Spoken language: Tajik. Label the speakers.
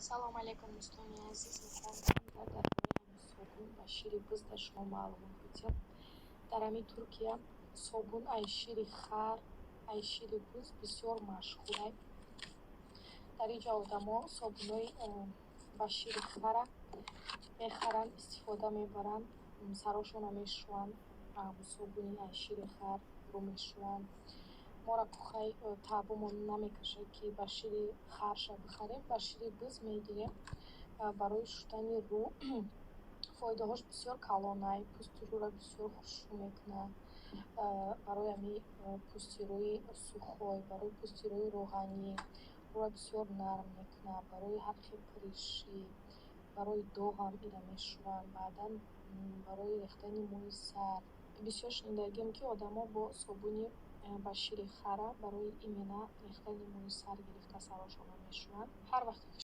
Speaker 1: Салом алейкум, дӯстони азиз! Мехоҳам дар бораи ҳамин собун ба шири буз дар шумо маълумот бидиҳам. Дар ҳамин Туркия собун ай шири хар, ай шири буз бисёр машҳурай. Дар ин ҷо одамо собунҳои ба шири хара мехаранд, истифода мебаранд, сарошонро мешӯянд, собуни ай шири хар рӯ мешӯянд. Моро кухай таъбумон намекашад, ки ба шири харша бихарем, ба шири буз мегирем барои шустани рӯ. Фоидаҳош бисёр калонай, пӯсти рӯро бисёр хушрӯ мекунад. Барои ҳамин пӯсти рӯи сухой, барои пӯсти рӯи роғанӣ рӯро бисёр нарм мекунад, барои ҳар хел прыщи, барои доғам ира мешӯянд, баъдан барои рехтани мӯи сар. Бисёр шунидагием, ки одамо бо собуни ба шири хара барои именно рехтани мӯи сар гирифта сарошонро мешӯянд. Ҳар вақте ки